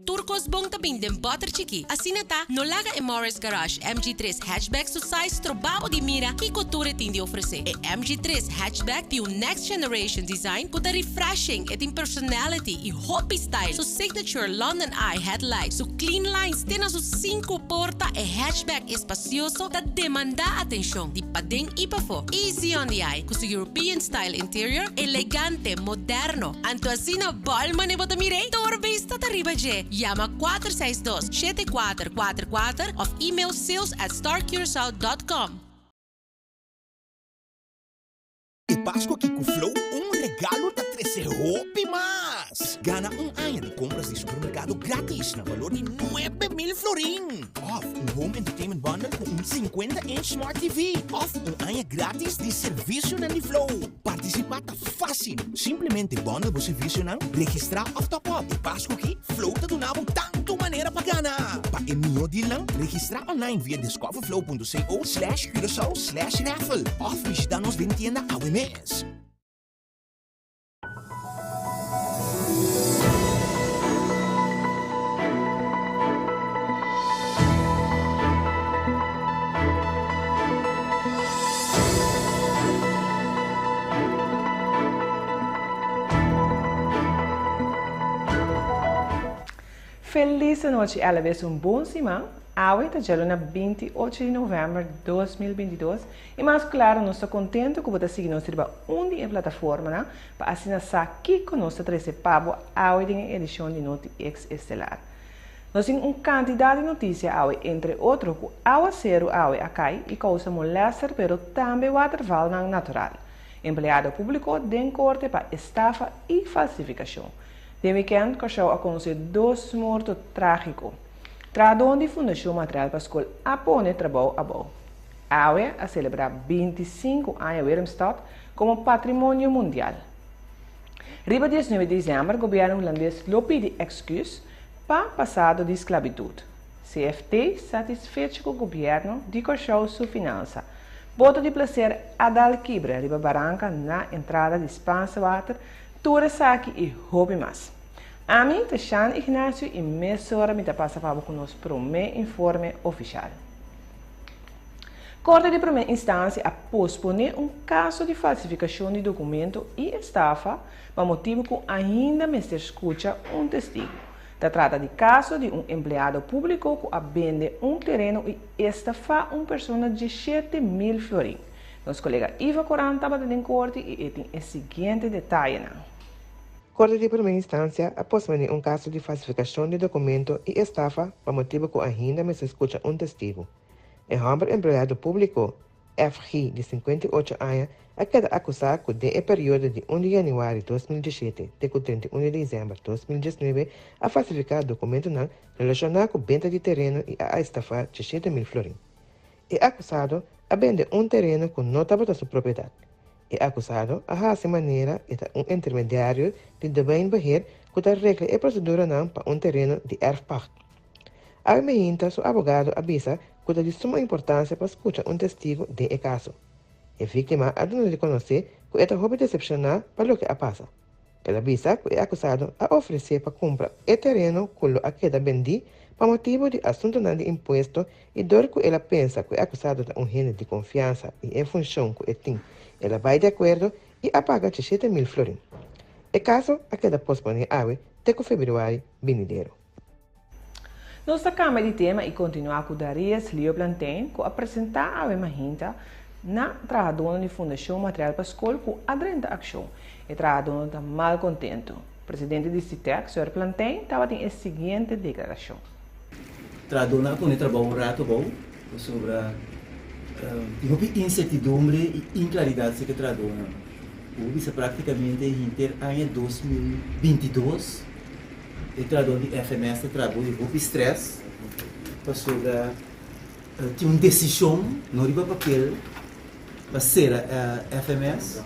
Tur kos bon ta bin den bòter chikí. Asina ta, no laga e Morris Garage MG tres Hatchback su size stroba bo di mira kiko tur e tin di ofresé. E MG tres Hatchback tin un next generation design ku ta refreshing, e tin personality i hopi style. Su signature London Eye headlight, su clean lines te na su sinku porta, e hatchback espacioso ta demandá atenshon di paden i pafó. Easy on the eye ku su European style interior, elegante, moderno. Anto asina bòl mane bo ta mir'é? Tur bista ta riba dje. Yama 462 7444 òf email sales at starcuracao dot com. E Pascu aki cu Flow un regalo ta trece hopi mas! Gana un aña di compras di supermercado gratis na valor di 9000 florin! Of un home entertainment bundle cu un 50 inch smart TV! Of un aña gratis di servicionan di Flow! Participa ta Fácil! Simplemente bundle bo servicionan, registrá òf top up. E Pasku aki, Flow ta duna bo tantu manera pa gana! Pa e mihó dealnan, registrá online via discoverflow.co slash curacao slash raffle òf bishitá nos den tienda awe mes. Felis anochi alabes un bon siman, awe ta djaluna 28 di november 2022 y mas claro nos ta contento cu bo ta sigui nos riba un di e plataformanan pa asina sa kico nos ta trece pa bo awe den e edicion di Noti Ex Estelar. Nos tin un kantidat di notisia awe entre otro ku awaseru awe a kai i kousa molèster pero tambe watervalnan natural. Empleado públiko den korte pa estafa i falsifikashon. Den wikènt Kòrsou a konosé dos morto trágiko. Trahadónan di Fundashon Material pa Skol a pone trabou abou. Awe a selebrá 25 aña Willemstad komo Patrimonio Mundial. Riba 19 di desèmber gobièrnu hulandes lo pidi èksküs pa pasado di sklabitut. CFT satisfecho ku gobièrnu di Kòrsou su finansa. Boto di plaser a dal kibra riba baranka na entrada di Spaanse Water, tur esaki i hopi mas. Ami ta Shan Ignacio i mesora mi ta pasa pa bo ku nos promé informe ofishal. Korte di Promé Instansia a posponé un kaso di falsifikashon di dokumento i estafa pa motibu ku ainda mester skucha un testigu. Ta trata di kaso di un empleado públiko ku a bende un tereno i estafá un persona 17,000 florin. Nos kolega Ivo Koran tabata den korte i e tin e siguiente detayenan. Korte di Promé Instansia a posponé un kaso di falsifikashon di dokumento i estafa pa motibu ku ainda mester skucha un testigu. E hòmber empleado públiko, FG. di 58 aña, a keda akusá ku den e periodo di un di yanüari 2017 te ku 31 di desèmber 2019 a falsifiká dokumentonan relashoná ku benta di tereno i a estafá 17,000 florin. E akusado a bende un tereno ku no tabata su propiedat. E akusado a hasi manera e ta un intermediario di Domeinbeheer ku ta regla e proseduranan pa un tereno di erfpacht. Awe meinta su abogado a bisa ku ta di suma importansia pa skucha un testigu den e kaso. E víktima a duna di konosé ku e ta hopi desepshoná pa loke a pasa. El a bisa ku e akusado a ofresé pa kumpra e tereno ku lo a keda bendí pa motibu di asuntunan di impuesto i dor ku el a pensa ku e akusado ta un hende di konfiansa i e funshon ku e tin el a bai di akuerdo i a paga 17,000 florin. E kaso a keda posponé awe te ku febrüari binidero. Nos ta kambia di tema i kontinuá ku Darius Leo Plantain ku a presentá awe mahinta na trahadónan di Fundashon Material pa Skol ku a drenta akshon. E trahadónan ta mal kontentu. Presidente di SITEK, señor Plantain, tabatin e siguiente deklarashon. Trahadónan a pone trabou un rato abou pasobra tin hopi insertidumbre i inklaridat serka e trahadónan. Bo bisa praktikamente henter aña 2022. E trahador di FMS ta traha bo di hopi stress pasobra tin un desishon no riba papel pa sera FMS.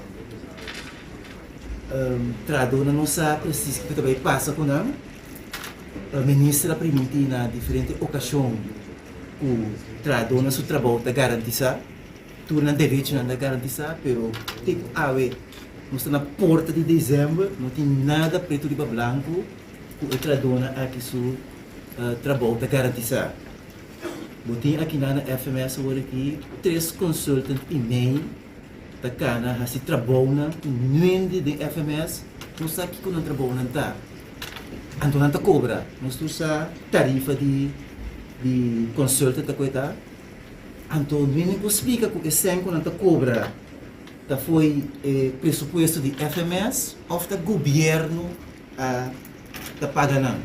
Trahadornan no sa presis kiko ta bai pasa ku nan. Minister a primintí na diferente okashon ku trahadornan su trabou ta garantisá, tur nan derechonan ta garantisá, pero te ku awe. Nos ta na porta di desèmber, no tin nada pretu riba blanku. ku e trahadónan aki su trabou ta garantisá. Bo tin akinan na FMS awor aki tres consultant i mei ta kana hasi trabounan ku nuende den FMS no sa kiko nan trabounan ta. Anto nan ta kobra. Nos tur sa tarifa di di consultant ta koe ta. Anto nuende por splika ku e sèn ku nan ta kobra ta fo'i e presupuesto di FMS òf ta gobièrnu a ta paga nan.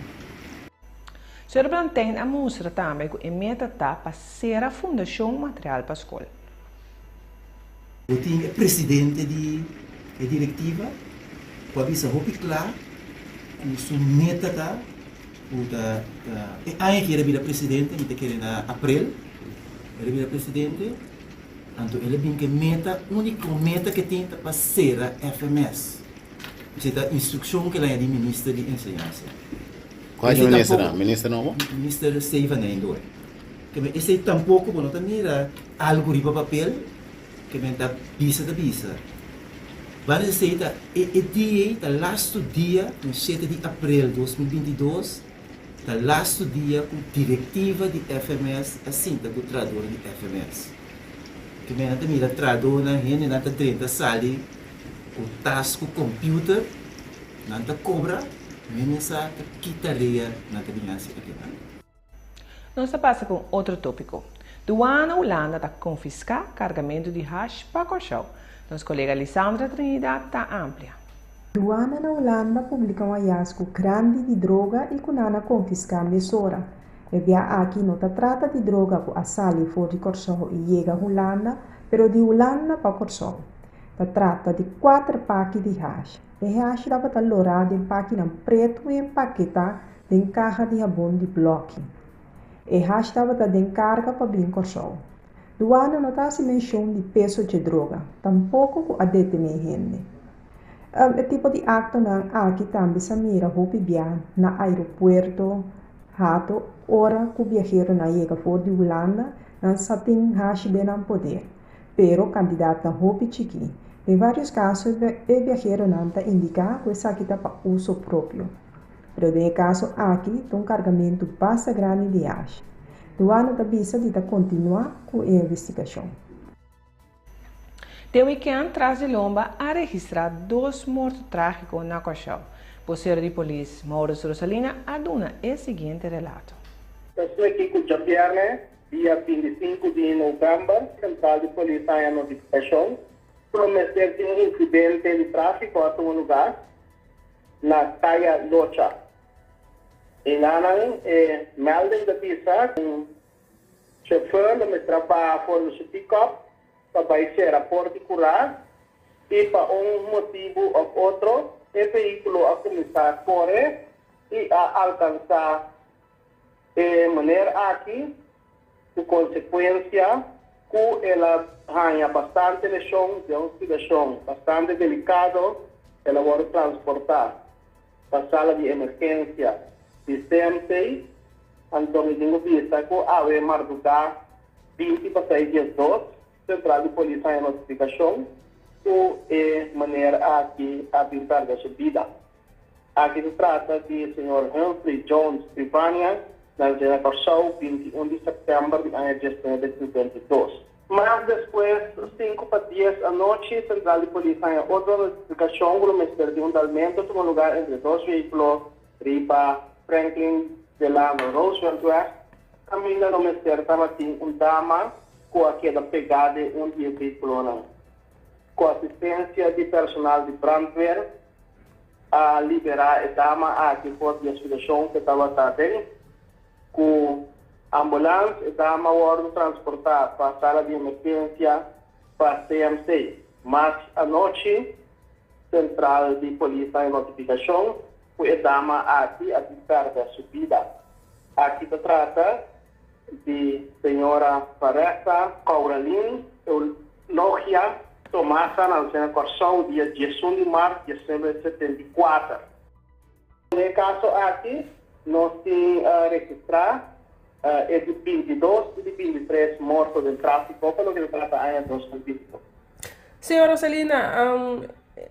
Señor Plantijn a mustra tambe ku e meta ta pa sera Fundashon Material pa Skol. Bo tin e presidente di e direktiva ku a bisa hopi kla ku su meta ta ku ta e aña ki el a bira presidente, mi ta kere na aprel el a bira presidente, anto el a bin ku e meta, úniko meta ku e tin ta pa sera FMS. Esei ta instrukshon ku el a haña di minister di enseñansa. Cual e minister nan? Minister nobo? Minister Steven Nijndoor. Ke men esei tampoco bo no ta mira algo riba papel ke men ta bisa ta bisa. Banda di esei ta e e dia ei ta lastu dia, un shete di aprel 2022, ta lastu dia ku direktiva di FMS a sinta ku trahadornan di FMS. Ke men nan ta mira trahadornan, hendenan ta drenta sali ku tas ku computer. Nan ta kobra, mene sa ta ki tarea nan ta bin hasi akinan. Nos ta pasa pa un otro tópiko. Duana Hulanda ta konfiská kargamentu di hash pa Kòrsou. Nos kolega Lisandra Trinidad ta amplia. Duana na Hulanda publiká un hayasgo grandi di droga i ku nan a konfiská mesora. E bia aki no ta trata di droga ku a sali for di Kòrsou i yega Hulanda, pero di Hulanda pa Kòrsou. Ta trata di kuater paki di hash. E hash tabata lorá den pakinan pretu i empaketá den kaha di habon di blòki. E hash tabata den karga pa bin Kòrsou. Duana no ta hasi menshon di peso dje droga, tampoko ku a detené hende. E tipo di aktonan aki tambe sa mira hopi bia na aeropuerto Hato ora ku biaheronan yega for di Hulanda, nan sa tin hash den nan poder. Pero kandidatnan hopi chikí. Den vários kaso e biaheronan ta indiká ku esaki ta pa uso propio. Pero den e kaso aki ta un kargamentu basta grandi di hash. Duana ta bisa di ta kontinuá ku e investigashon. Den wikènt tras di lomba a registrá dos morto trágiko na Kòrsou. Bosero di polis Maurits Rosalina a duna e siguiente relato. Esaki aki ku djabièrnè Dia 25 di novèmber, sentral di polis haña notifikashon ku lo mester tin un insidente di tráfiko a tuma lugá na Kaya Locha. Einanan e melding ta bisa ku un chauffeur lo mester a baha for di su pick-up pa bai sera por di kurá i pa un motibu òf otro e vehíkulo a kuminsá kore i a alkansá E meneer aki ku konsekuensia ku el a haña bastante leshon den un situashon bastante delikado, el a wòrdu transportá pa sala di emergensia di CMC. Anto mi tin ku bisa ku awe mardugá 20 pa 6 diesdos sentral di polis haña notifikashon ku e meneer aki a bin pèrdè su bida. Aki ta trata di señor Humphrey Jones Trivania, nansé na Kòrsou 21 di sèptèmber di aña 1952. Mas despues, sinku pa dies anochi, sentral di polis haña otro notifikashon ku lo mester di un dalmentu a tuma lugá entre dos vehíkulo riba Franklin Delano Rooseveltweg, kaminda lo mester tabatin un dama ku a keda pegá den un di e vehíkulonan. Ku asistensia di personal di brandweer a liberá e dama aki for di e situashon ku e tabata aden. Ku ambulans e dama a wòrdu transportá pa sala di emergensia pa CMC. Mas anochi sentral di polis a haña notifikashon ku e dama aki a bin pèrdè su bida. Aki ta trata di señora Paressa Couralin Eulogia Tomasa nansé na Kòrsou dia 11 di mart 1974. Den e kaso aki nos tin registrá e di 22 i di 23 morto den tráfiko pa loke ta trata aña 2022. Señor Rosalina,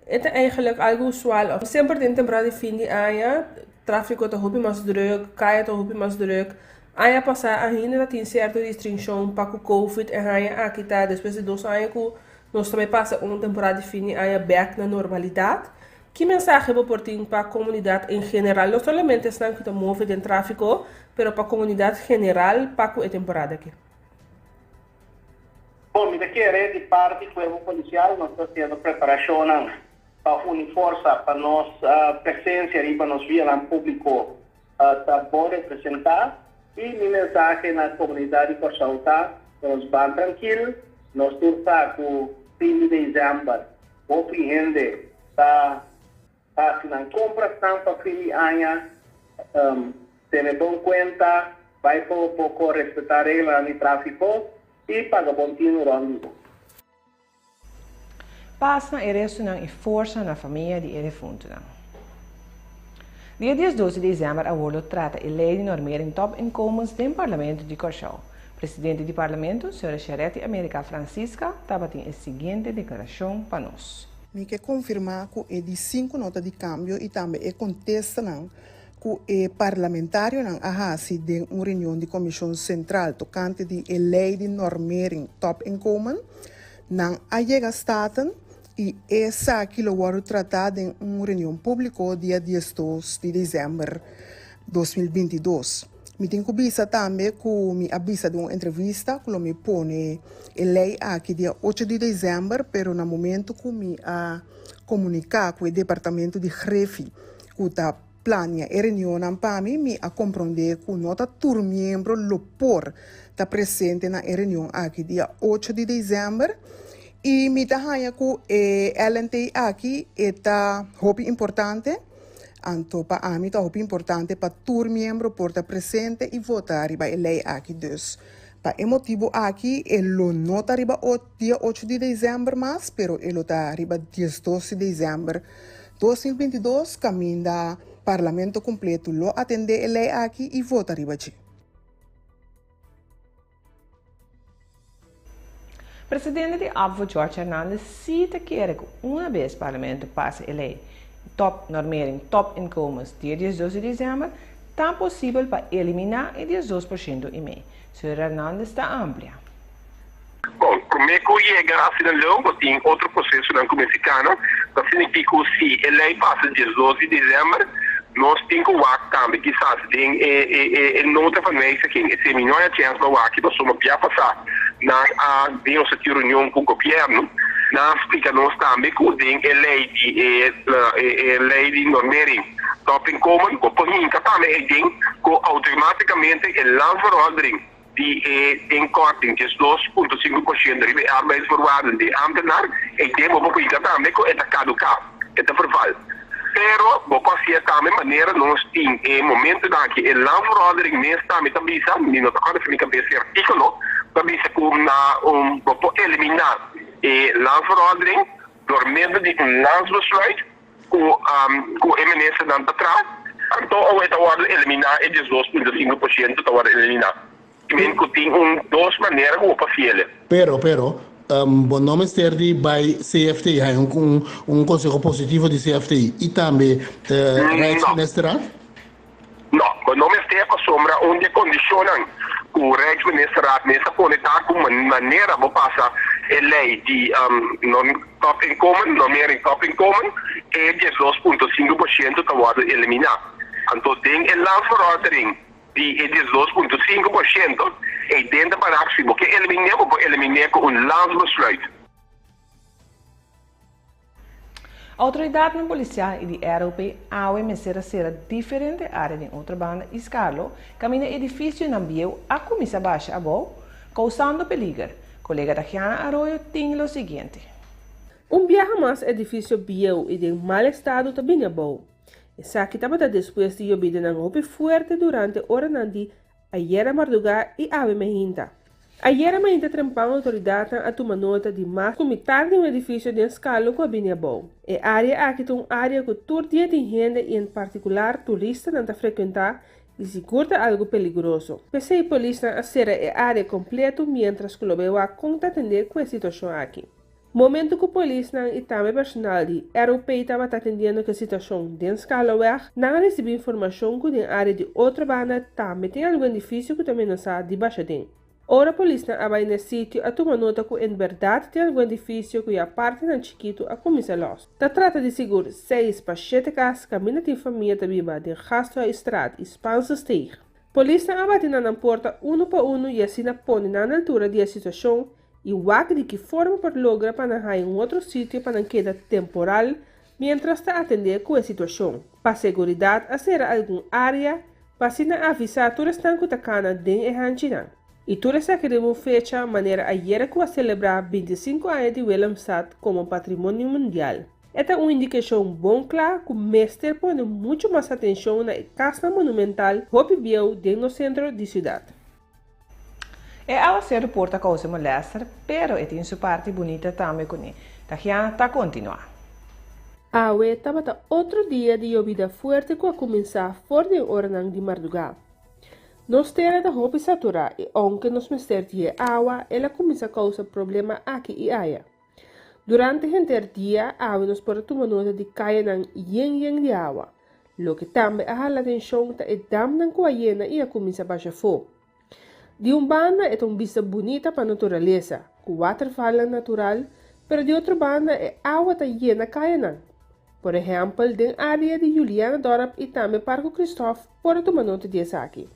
e ta eigenlijk algo usual of semper den temporada di fin di aña. Tráfiko ta hopi mas drùk, kaya ta hopi mas drùk. Aña pasá ainda ta tin sierto restringshon pa ku Covid e haña aki ta despues di dos aña ku nos ta bai pasa un temporada di fin di aña bèk na normalidat. Ki mensahe bo por tin pa komunidat en general, no solamente esnan ku ta move den tráfiko, pero pa komunidat general pa ku e temporada aki? Bon, mi ta kere di parti Kuerpo Polisial nos ta hasiendo preparashonnan pa uni forsa pa nos presensia riba nos vianan públiko ta bon representá. I mi mensahe na komunidat di Kòrsou ta ku nos ban trankil, nos tur sa ku fin di desèmber hopi hende ta hasi nan komprasnan pa fin di aña. Tene bon kuenta, bai poko poko, respetá reglanan di tráfiko i paga bon tinu rònt di bo. Pas na e restunan i forsa na famia di e defuntunan. Dia diesdos di desèmber awor lo trata e lei di normering topinkomens den Parlamento di Kòrsou. Presidente di Parlamento, señora Charetti America Francisca, tabatin e siguiente deklarashon pa nos. Mi ke konfirmá ku e di sinku nota di kambio i tambe e kontestanan ku e parlamentarionan a hasi den un reunion di Komishon Sentral tokante di e lei di normering topinkomen, nan a yega Staten i esaki lo wòrdu tratá den un reunion públiko dia diesdos di desèmber 2022. Mi tin ku bisa tambe ku mi a bisa den un entrevista ku lo mi pone e lei aki dia ocho di desèmber, pero na momento ku mi a komuniká ku e departamento di Grefi ku ta plania e reunionnan pa mi, mi a komprondé ku no ta tur miembro lo por ta presente na e reunion aki dia ocho di desèmber i mi ta haña ku e LNT aki e ta hopi importante, anto pa ami ta hopi importante pa tur miembro por ta presente i vota riba e lei aki. Dus pa e motibu aki e lo no ta riba dia ocho di desèmber mas, pero e lo ta riba diesdos di desèmber 2022 kaminda Parlamento kompleto lo atendé e lei aki i vota riba dje. Presidente di ABVO George Hernandez si ta kere ku una bes Parlamento pasa e lei top normering topinkomens dia diesdos di desèmber, ta posibel pa eliminá e 12% i mei. Señor Hernandez ta amplia. Bon, promé ku yega asina leu bo tin otro prosesonan ku mester kana. Ta sinifí ku si e lei pasa 12 di desèmber, nos tin ku wak tambe kisas den e e nota van wijziging. Esei mi no haya chèns pa wak pasobra bia pasá nan a den nos a tin reunion ku gobièrnu, nan a splika nos tambe ku den e lei di e e lei di normering topinkomen bo por hinka tambe eiden ku outomátikamente e landsverordening di e inkorting 12,5% riba e arbeidsvoorwaarden di e ambtenaar, e den bo por publica tambe cu e ta caduca, e ta verval. Pero bo por hacié tambe manera nos tin e momentonan aki, e landverordening mes tambe ta bisa, mi no ta corda si mi cabes e articulo, ta bisa cu na un bo por elimina e landverordening door medio di un landsbesluit cu cu e ministernan ta traha, anto awe ta wordo elimina e 12,5% ta wordo elimina. Men cu tin un dos manera cu bo por fiele. Pero, pero, bo no mester di bay CFT, hay un un un conseho positivo di CFT y tambe Rijksministerraad? No, bo no mester pasobra un di e condicionnan cu Rijksministerraad mes a pone ta cu manera bo pasa e ley di topinkomen, normering topinkomen, e 12,5% ta wordo elimina. Anto den e landsverordening di e 12,5% ey den ta para si bo ke elimine bo por elimine cu un landsbesluit. Outoridatnan polisial i di ROP awe mester a sera diferente área den Otrabanda i Skarlo kaminda edifisionan bieu a kuminsá basha abou, kousando peliger. Kolega Dagiana Arroyo tin lo siguiente. Un biaha mas edifisio bieu i den mal estado ta bini abou. Esaki tabata despues di yobidanan hopi fuerte durante oranan di Ayera mardugá i awe mainta. Ayera mainta trempan outoridatnan a tuma nota di mas ku mitar di un edifisio den Skalo ku a bini abou. E área aki ta un área ku tur dia tin hende i en partikular turistanan ta frekuentá i sigur ta algu peligroso. P'esei polisnan a sera e área kompletu miéntras ku lo bai wak kon ta atendé ku e situashon aki. Momento ku polisnan i tambe personal di ROP tabata atendiendo ku e situashon den Scalaweg, nan a risibí informashon ku den área di Otrobanda tambe tin algun edifisio ku ta menasá di basha den. Ora polisnan a bai na e sitio a tuma nota ku en bèrdat tin algun edifisio ku ya partinan chikitu a kuminsá lòs. Ta trata di sigur seis pa shete kas kaminda tin famia ta biba den Gasthuisstraat i Spansesteeg. Polisnan a bati na nan porta unu pa unu i asina pone nan na altura di e situashon i wak di ki forma por logra pa nan haña un otro sitio pa nan keda temporal miéntras ta atendé ku e situashon. Pa seguridat a sera algun área pa asina avisá tur esnan ku ta kana den e hanchinan. I tur esaki riba un fecha manera ayera ku a selebrá 25 aña di Willemstad komo Patrimonio Mundial. E ta un indikashon bon kla ku mester pone muchu mas atenshon na e kasnan monumental hopi bieu den nos sentro di siudat. E awaseru por ta kousa molèster, pero e tin su parti bunita tambe kuné. Tahiana ta kontinuá. Awe tabata otro dia di yobida fuerte ku a kuminsá for di e oranan di mardugá. Nos tera ta hopi saturá i ounke nos mester di e awa, el a kuminsá kousa problema aki i aya. Durante henter dia awe nos por a tuma nota di kayanan yen yen di awa. Loke tambe a hala atenshon ta e damnan ku a yena i a kuminsá basha afó. Di un banda e ta un bista bunita pa naturalesa, ku watervalnan natural, pero di otro banda e awa ta yena kayanan. Por ehèmpel den área di Julianadorp i tambe Parko Kristof por a tuma nota di esaki.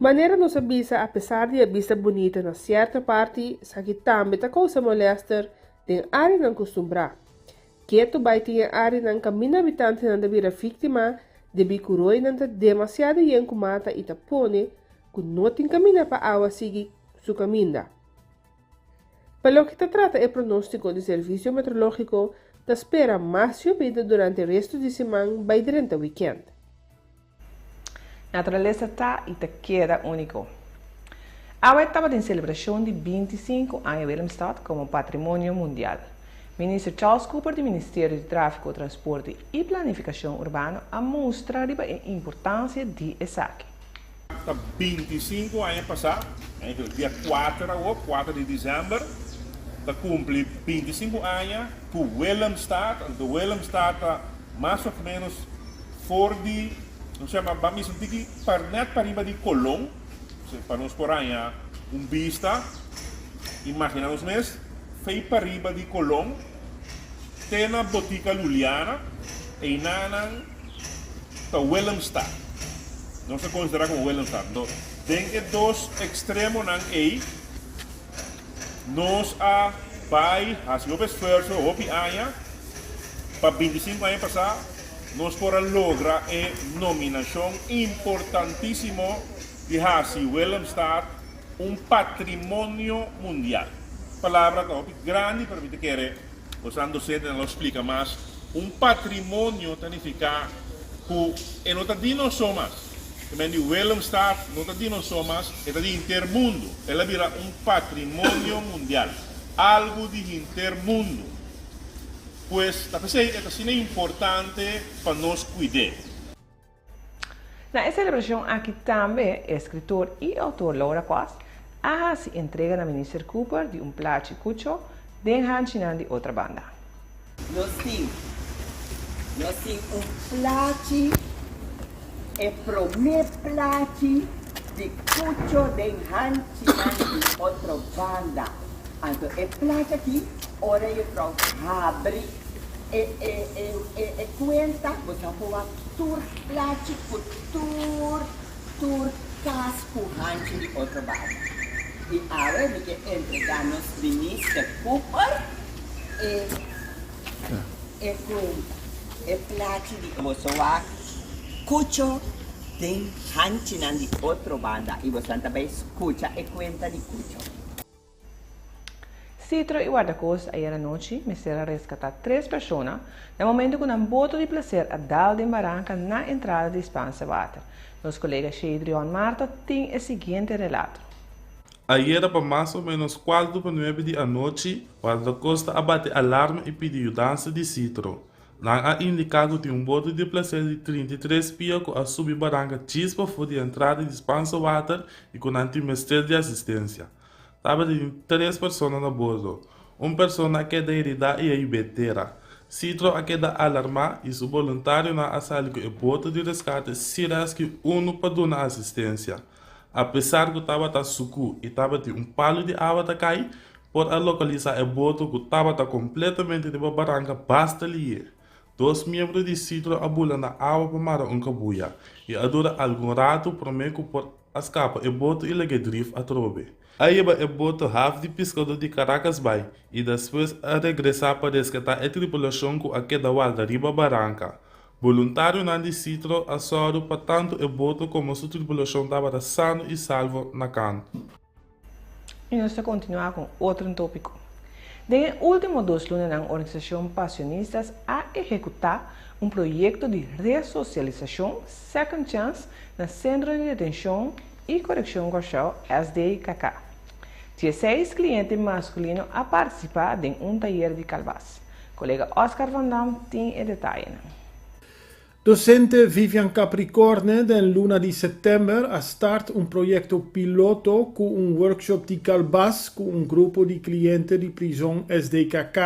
Manera nos a bisa apesar di e bista bunita na sierto parti, esaki tambe ta kousa molèster den áreanan kustumbrá. Ketu bai tin e áreanan kaminda habitantenan ta bira víktima debí ku roinan ta demasiado yen ku mata i ta pone ku no tin kaminda pa awa sigui su kaminda. Pa loke ta trata e pronóstiko di Servisio Metrológiko ta spera mas yobida durante restu di siman bai drenta wikènt. Naturalesa ta i ta keda úniko. Awe tabatin selebrashon di 25 aña Willemstad komo Patrimonio Mundial. Minister Charles Cooper di Ministerio di Tráfiko, Transporte i Planifikashon Urbano a mustra riba e importansia di esaki. Ta 25 aña pasá, dia kuater awor, kuater di desèmber, ta kumpli 25 aña ku Willemstad, anto Willemstad ta mas òf ménos For di, nos yama ban bisa un tiki par net pariba di Colón, pa nos por haña un bista, imagina nos mes, fei pariba di Colón te na Botica Luliana, einanan ta Willemstad. Nos ta considera como Willemstad. Anto, den e dos extremonan ei, nos a bai haci hopi esfuerzo, hopi aña, pa 25 aña pasá, Nos por a logra e nominashon importantísimo di hasi Willemstad un patrimonio mundial. Palabra ta hopi grandi pero mi ta kere bosan dosentenan lo splika mas. Un patrimonio ta nifiká ku e no ta di nos so mas. E men di Willemstad no ta di nos so mas, e ta di henter mundu. El a bira un patrimonio mundial, algu di henter mundu. Pues, ta p'esei e ta asina importante pa nos kuid'é. Na e selebrashon aki tambe e eskritor i outor Laura Quast a hasi entrega na Minister Cooper di un plachi kucho den hanchinan di Otrabanda. Nos tin nos tin un plachi, e promé plachi di kucho den hanchinan di Otrobanda. Anto e plachi aki Ora juffrouw habri e e e e e cuenta bo ta por wak tur plachi cu tur tur cas cu hanchi di otro banda. Y awe mi ke entrega nos minister Cooper e e cuenta, e plachi di boso wak cucho den hanchinan di otro banda y bosan ta bay scucha e cuenta di cucho. Citro i Guardacosta ayera nochi mester a reskatá tres persona na momento ku nan boto di plaser a dal den baranka na entrada di Spaanse Water. Nos kolega Shadrion Marta tin e siguiente relato. Ayera pa mas o menos kuarto pa nuebe di anochi, Guardacosta a bati alarma i pidi yudansa di Citro. Nan a indiká ku tin un boto di plaser di 33 pia ku a subi baranka djis pafó di entrada di Spaanse Water i ku nan tin mester di asistensia. Tabatin tres persona na bordo. Un persona a keda heridá i a hib'é tera. Citro a keda alarmá i su boluntarionan a sali ku e boto di reskate Sea Rescue unu pa duna asistensia. Apesar ku tabata sukú i tabatin un palu di awa ta kai, por a lokalisá e boto ku tabata kompletamente riba baranka basta lié. Dos miembro di Citro a bula na awa pa mara un kabuya i a dura algun ratu promé ku por a skapa e boto i lag'é drif atrobe. A yeba e boto haf di piskadó di Caracas bai i despues a regresá pa reskatá e tripulashon ku a keda warda riba baranka. Boluntarionan di Citro a sòru pa tantu e boto komo su tripulashon tabata sano i salvo na kantu. I nos ta kontinuá ku otro tópiko. Den e último dos lunanan organisashon Pasionistas a ehekutá un proyekto di resosialisashon, Second Chance, na Sentro di Detenshon i Korekshon Kòrsou, SDKK. Dieseis kliente maskulino a partisipá den un tayer di kalbas. Kolega Oscar van Dam tin e detayenan. Dosente Vivian Capricorne den luna di sèptèmber a start un proyekto piloto ku un workshop di kalbas ku un grupo di kliente di prizon SDKK.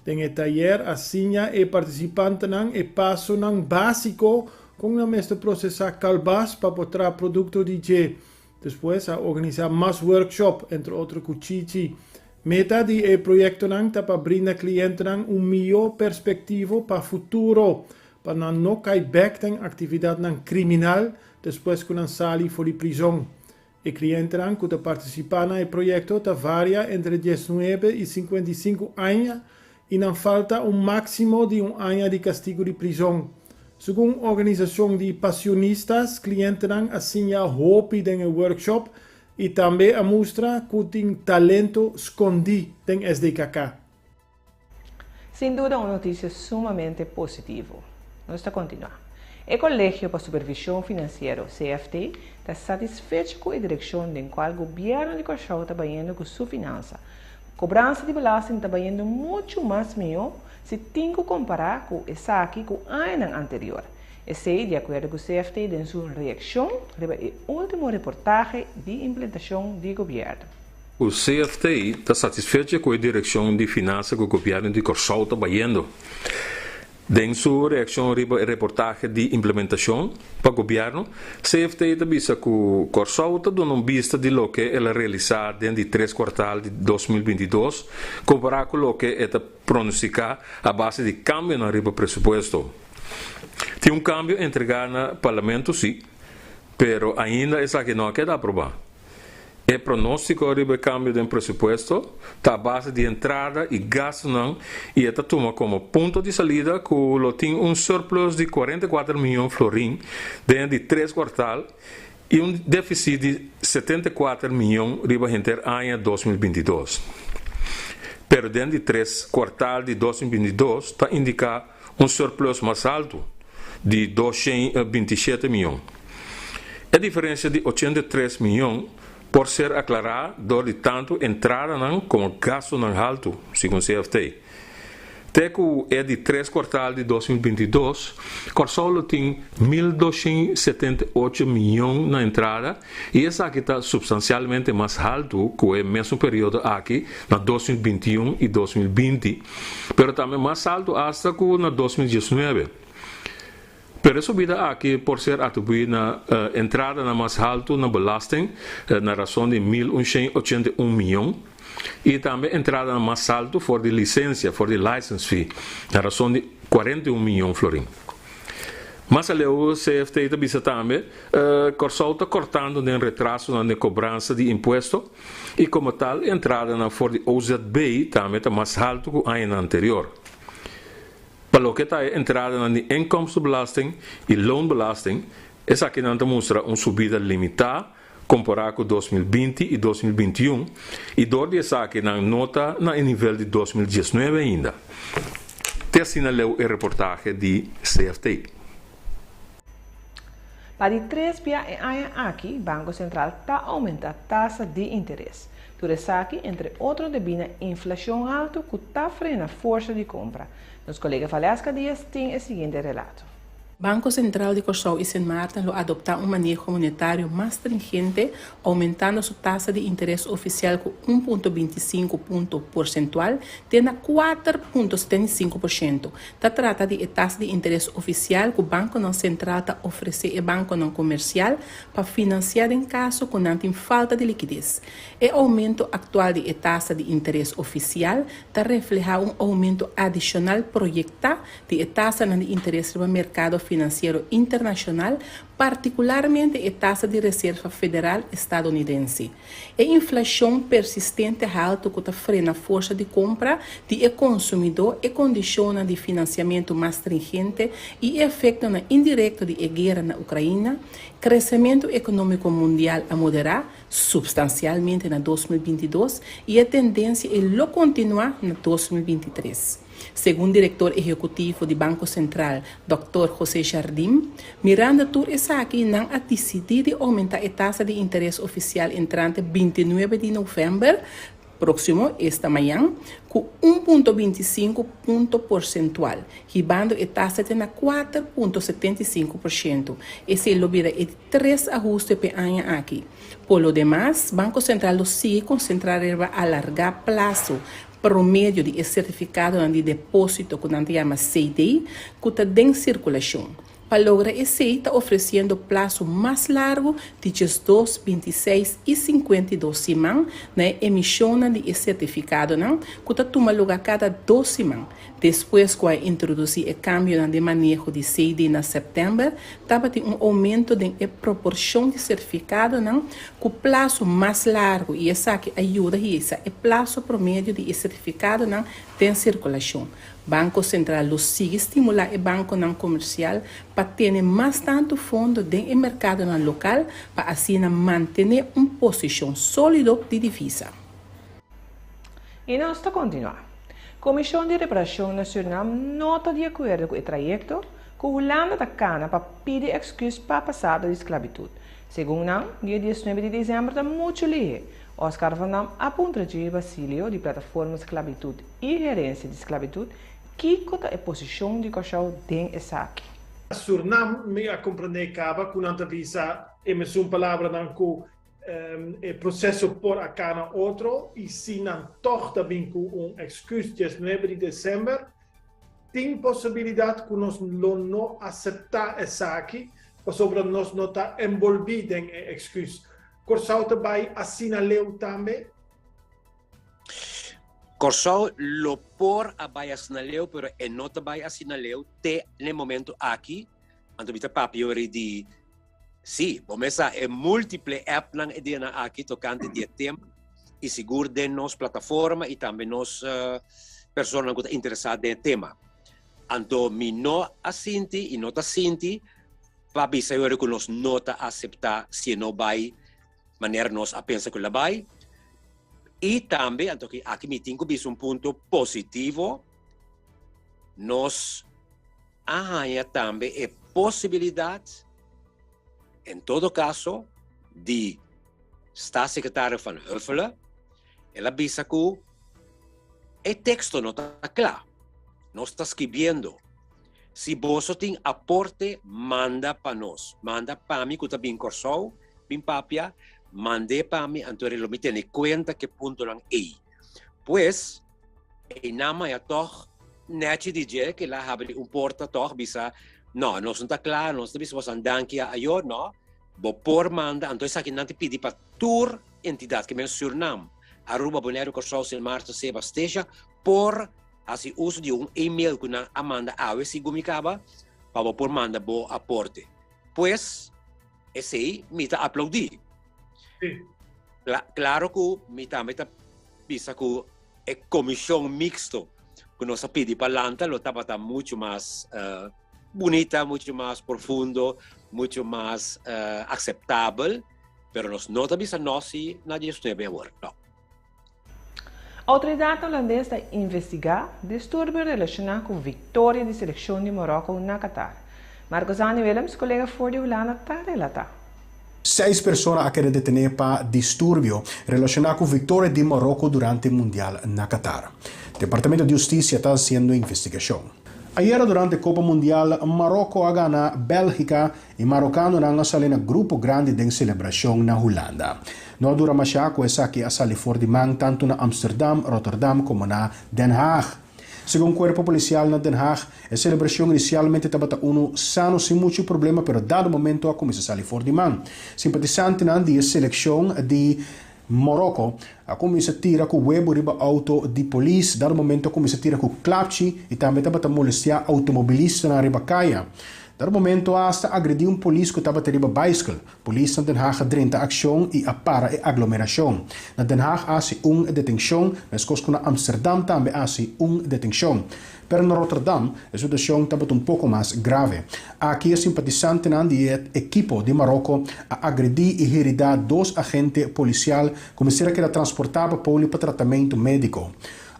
Den e tayer a siña e partisipantenan e pasonan básiko kon nan mester prosesá kalbas pa por traha produkto di dje. Despues a organisá mas workshop, entre otro ku Chichi. Meta di e proyektonan ta pa brinda klientenan un mihó perspektivo pa futuro, pa nan no kai bèk den aktividatnan kriminal despues ku nan sali for di prizon. E klientenan ku ta partisipá na e proyekto ta varia entre diesnuebe i sinkuenta i sinku aña i nan falta un máksimo di un aña di kastigu di prizon. Segun organisashon di Pasionistas, klientenan a siña hopi den e workshop i tambe a mustra ku tin talento skondí den SDKK. Sin duda un notisia sumamente positivo. Nos ta kontinuá. E Kolegio pa Supervishon Finansiero, CFT, ta satisfecho ku e direkshon den kual gobièrnu di Kòrsou ta bayendo ku su finansa. Kobransa di belasting ta bayendo muchu mas mihó si tin ku kompará ku esaki ku añanan anterior. Esei di akuerdo ku CFT den su reakshon riba e último reportahe di implementashon di gobièrnu. E CFT ta satisfecho ku e direkshon di finansa ku gobièrnu di Kòrsou ta bayendo. Den su reakshon riba e reportahe di implementashon pa gobièrnu, CFT ta bisa ku Kòrsou ta duna un bista di loke el a realisá den di tres kuartal di 2022 kompará ku loke e ta pronostiká a base di kambionan riba presupuesto. Tin un kambio entregá na parlamento sí, pero ainda esaki no a keda aprobá. E pronóstiko riba e kambio den presupuesto ta a base di entrada i gastunan i e ta tuma komo punto di salida ku lo tin un surplus di 44 mion florin den e di tres kuartal i un défisit di 74 mion riba henter aña 2022. Pero den di tres kuartal di 2022 ta indiká un surplus mas haltu di 227 mion. E diferensia di 83 mion por ser aklará dor di tantu entradanan komo gastunan haltu, segun CFT. Te ku e di tres kuartal di 2022, Kòrsou lo tin 1.278 mion na entrada i esaki ta supstansialmente mas haltu ku e mesun periodo aki na 2021 i 2020, pero tambe mas haltu asta ku na 2019. Pero e subida aki por ser atribuí na entradanan mas haltu na belasting na rason di 1.181 mion i tambe entradanan mas haltu for di lisensia, for di license fee, na rason di 41 mion florin. Mas aleu CFT ta bisa tambe, Kòrsou ta kòrtando den retrasonan den kobransa di impuesto i komo tal entradanan for di OZB tambe ta mas haltu ku añanan anterior. Pa loke ta e entradanan di inkomstenbelasting i loonbelasting, esakinan ta mustra un subida limitá kompará ku 2020 i 2021 i dor di esaki nan no ta na e nivel di 2019 ainda. Te asina leu e reportahe di CFT. Pa di tres bia e aña aki, Banko Sentral ta oumentá tasa di interes. Tur esaki, entre otro debí na inflashon haltu ku ta frena forsa di kompra. Nos kolega Valeska Diaz tin e siguiente relato. Banko Sentral di Kòrsou i Sint Maarten lo adoptá un maneho monetario mas stringente, oumentando su tasa di interes ofisial ku 1.25 punto porsentual te na 4.75%. Ta trata di e tasa di interes ofisial ku bankonan sentral ta ofresé e bankonan komersial pa finansiá den kaso ku nan tin falta di likides. E oumento aktual di e tasa di interes ofisial ta reflehá un oumento adishonal proyektá di e tasanan di interes riba merkado finansiero internashonal, partikularmente e tasa di Reserva Federal estadounidense. E inflashon persistente haltu ku ta frena forsa di kompra di e konsumidó, e kondishonnan di finansiamentu mas stringente i e efektonan indirekto di e guera na Ukraina, kresementu ekonómiko mundial a moderá supstansialmente na 2022 i e tendensia ei lo kontinuá na 2023. Segun direktor ehekutivo di Banko Sentral, dòkter José Jardim, mirando tur esaki nan a disidí di oumentá e tasa di interes ofisial entrante 29 di novèmber próksimo, esta mañan, ku 1.25 punto porsentual, hibando e tasa te na 4.75%. Esei lo bira e di tres ahuste p'e aña aki. Por lo demas, Banko Sentral lo sigui konsentrá riba alargá plaso promedio di e sertifikadonan di depósito ku nan ta yama CD ku ta den sirkulashon. Pa logra esei ta ofresiendo plaso mas largu di 12, 26 i 52 siman na e emishonnan di e sertifikadonan ku ta tuma lugá kada dos siman. Despues ku a introdusí e kambionan den maneho di CD na sèptèmber, tabatin un oumento den e proporshon di sertifikadonan ku plaso mas largu i esaki a yuda hisa e plaso promedio di e sertifikadonan den sirkulashon. Banko Sentral lo sigui stimulá e bankonan komersial pa tene mas tantu fondo den e merkadonan lokal pa asina mantené un posishon sólido di divisa. I nos ta kontinuá. Komishon di Reparashon na Sürnam no ta di akuerdo ku e trayekto ku Hulanda ta kana pa pidi èksküs pa pasado di sklabitut. Segun nan, dia 19 di desèmber ta muchu lihe. Oscar van Dam a puntra Jay Basilio di Plataforma Sklabitut i Herensia di Sklabitut kiko ta e posishon di Kòrsou den esaki. Sürnam mi a komprendé kaba ku nan ta bisa e mesun palabranan ku E proseso por a kana otro i si nan tòg ta bin ku un èksküs 19 di desèmber, tin posibilidat ku nos lo no aseptá esaki pasobra nos no ta enbolbí den e èksküs. Kòrsou ta bai asina leu tambe? Kòrsou lo por a bai asina leu, pero e no ta bai asina leu te n'e momento aki. Anto mi ta papia ori di Sí, bo mes sa e múltiple appnan e dianan aki tokante di e tema i sigur den nos plataforma i tambe nos personanan ku ta interesá den e tema. Anto mi no a sinti i no ta sinti pa bisa yori ku nos no ta aseptá si e no bai manera nos a pensa ku el a bai. I tambe, anto aki mi tin ku bisa un punto positivo, nos a haña tambe e posibilidad, en todo caso, di Staatssecretario Van Huffelen, el a bisa cu e texto no ta cla, nos ta scribiendo. Si boso tin aporte, manda pa nos, manda pa mi cu ta bin Corsou, bin papia, mand'e pa mi, anto lo mi tene cuenta cu e puntonan ey. Pues, Einan maya tòg nèchi di dje ke la habri un porta tòg bisa no nos no ta kla nos ta bisa bosan danki a ayo no bo por manda anto esaki nan ta pidi pa tur entidat ke men Surnam, Aruba, Boneiru, Kòrsou, Sint Maarten, Saba, Statia por hasi uso di un email ku nan a manda awe segun mi kaba pa bo por manda bo aporte pues esei mi ta aplaudí. Klaro ku mi tambe ta bisa ku e komishon mixto ku nos a pidi pa lanta lo tabata muchu mas bunita, muchu mas profundo, muchu mas akseptabel, pero nos no ta bisa no si na 19 awor, no. Outoridat holandes ta investigá disturbio relashoná ku viktoria di selekshon di Moròko na Qatar. Marcozani Willems, kolega for di Hulanda ta relatá. Seis persona a keda detené pa disturbio relashoná ku viktoria di Moròko durante Mundial na Qatar. Departamento di Hustisia ta hasiendo investigashon. Ayera durante Copa Mundial, Marocco a gana Belgica y Marocanonan a sali na grupo grandi den celebracion na Hulanda. No a dura masha cu esaki a sali for di man tanto na Amsterdam, Rotterdam como na Den Haag. Segun cuerpo policial na Den Haag, e celebracion inicialmente tabata uno sano sin mucho problema pero dado momento a cuminsa sali for di man. Simpatisantenan di e seleccion di Morocco a cuminsa tira cu webo riba auto di polis, dado momento a cuminsa tira cu klapchi y tambe tabata molestia automobilistanan riba caya. Dado momento a hasta agredi un polis cu tabata riba baiskel. Polis na Den Haag a drenta accion y a para e aglomeracion. Na Den Haag a haci un detencion, mescos cu na Amsterdam tambe a haci un detencion. Pero na Rotterdam e situacion tabata un poco mas grave. Aki e simpatisantenan di e ekipo di Marocco a agredi y herida dos agente policial cu mester a keda transporta pa poli pa tratamento medico.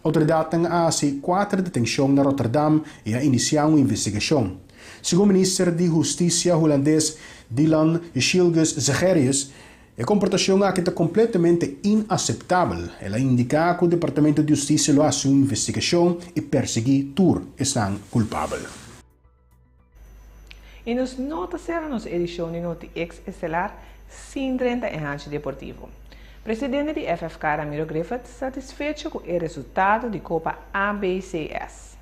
Autoridadnan a haci cuater detencion na Rotterdam y a inicia un investigacion. Segun minister di Husticia Hulandes Dilan Yeşilgöz-Zegerius, E komportashon aki ta kompletamente inaseptabel. El a indiká ku Departamento di Hustisia lo hasi un investigashon i persiguí tur esnan kulpabel. I nos no ta sera nos edishon di Noti Ex Estelar sin drenta e hanchi deportivo. Presidente di FFK Ramiro Griffith satisfecho ku e resultado di Kopa ABCS.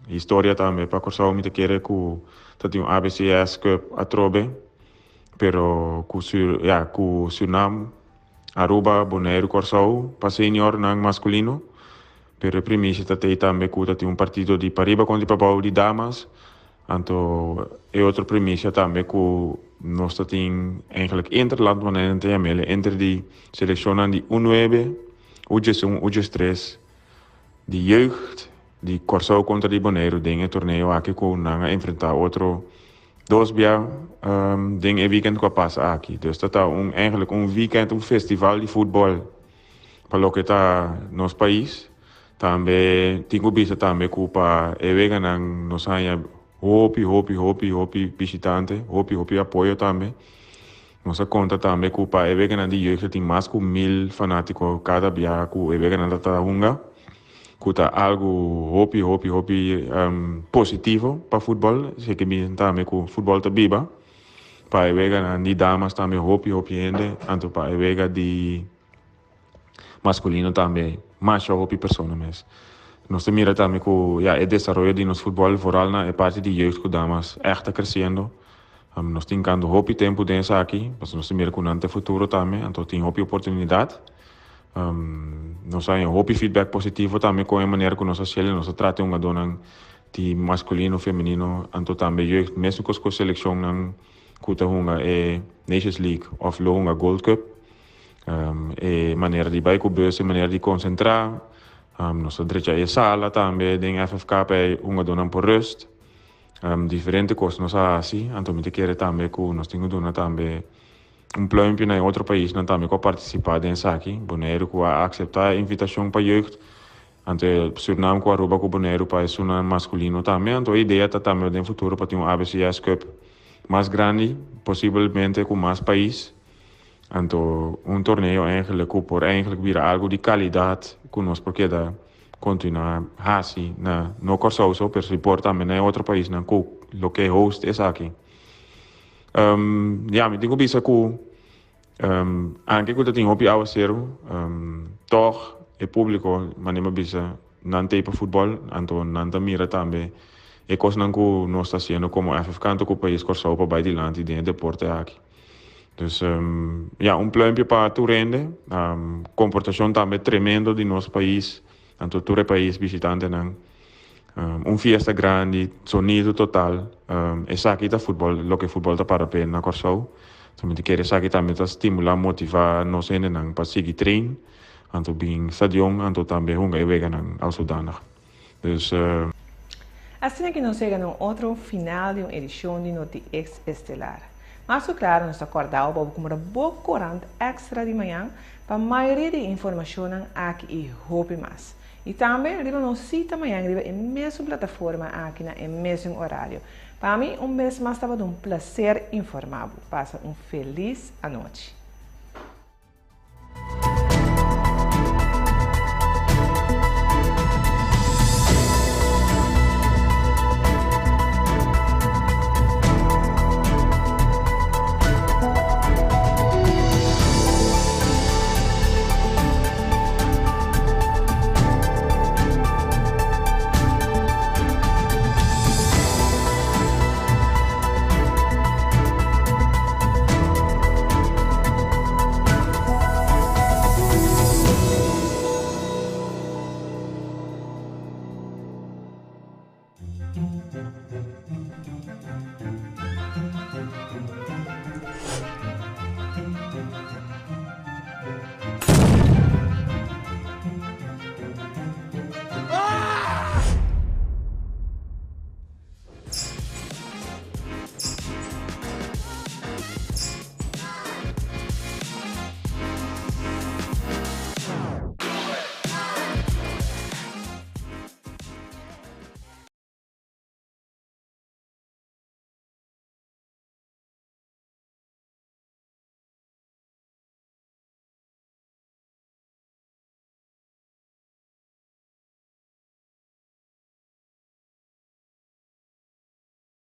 Historia tambe pa Kòrsou mi ta kere ku ta tin un ABCS Cup atrobe pero ku ya ku Surinam, Aruba, Boneiru, Kòrsou pa seniornan maskulino pero e primisia ta tei tambe ku ta tin un partido di pariba kontra di pabou di damas anto e otro primisia tambe ku nos ta tin eigenlijk interland manera nan ta yam'el entre di selekshonnan di U nuebe, U diesun, U diestres. Di jeugd di Kòrsou kontra di Boneiru den e torneo aki ku nan a enfrentá otro dos bia den e weekend ku a pasa aki. Dus ta ta un eigenlijk un weekend, un festival di futbòl pa loke ta nos pais. Tambe tin ku bisa tambe ku pa e weganan nos haña hopi hopi hopi hopi bishitante, hopi hopi apoyo tambe. Nos a konta tambe ku pa e weganan di jeugd tin mas ku mil fanátiko kada biaha ku e weganan ta ta hunga, ku ta algu hopi hopi hopi positivo pa futbòl. Esei ke bisa tambe ku futbòl ta biba. Pa e weganan di damas tambe hopi hopi hende, anto pa e wega di maskulino tambe masha hopi persona mes. Nos ta mira tambe ku ya e desaroyo di nos futbòl vooral na e parti di jeugd ku damas ègt ta kresiendo. Nos tin kando hopi tempu den esaki pasobra nos ta mira ku nan ta e futuro tambe anto tin hopi oportunidat. Nos a haña hopi feedback positivo tambe kon e manera ku nos a hasiel nos a trata e hungadónan di maskulino, femenino anto tambe jeugd mesun kos ku e selekshonnan ku ta hunga e Nations League òf lo hunga Gold Cup. E manera di bai ku bus, e manera di konsentrá. Nos ta drecha e sala tambe den FFK pa e hungadónan por rust. Diferente kos nos a hasi, anto mi ta kere tambe ku nos tin ku duna tambe un pluimpje na e otro paisnan tambe ku a partisipá den esaki. Boneiru ku a akseptá e invitashon pa jeugd, anto Surinam ku Aruba ku Boneiru pa esunnan maskulino tambe. Anto e idea ta tambe den futuro pa tin un ABCS Cup mas grandi, posibelmente ku mas pais. Anto un torneo eigenlijk ku por eigenlijk bira algu di kalidat ku nos por keda kontinuá hasi na no Kòrsou so pero si por tambe na e otro paisnan ku loke host esaki. Ya mi tin ku bisa ku anke ku ta tin hopi awaseru tòg e públiko manera mi a bisa nan ta ei pa futbòl anto nan ta mira tambe e kosnan ku nos ta hasiendo komo FFK anto ku pais Kòrsou pa bai dilanti den e deporte aki. Dus ya, un pluimpje pa tur hende. Komportashon tambe tremendo di nos pais, tanto tur e pais bishitantenan. Un fiesta grandi, sonido total. Esaki ta futbòl, loke futbòl ta para p'e na Kòrsou. So mi ta kere esaki tambe ta stimulá, motivá nos hendenan pa sigui train, anto bin stadion, anto tambe hunga e weganan al zodanig. Dus. Asina ki nos yega na un otro final di un edishon di Noti Ex Estelar. Mas ku klaru nos ta kòrda bo pa bo kumpra bo korant èkstra di mañan pa mayoria di e informashonnan aki i hopi mas. I tambe riba nos sita mañan riba e mesun plataforma aki na e mesun orario. Pa mi un bes mas tabata un plaser informá bo. Pasa un felis anochi.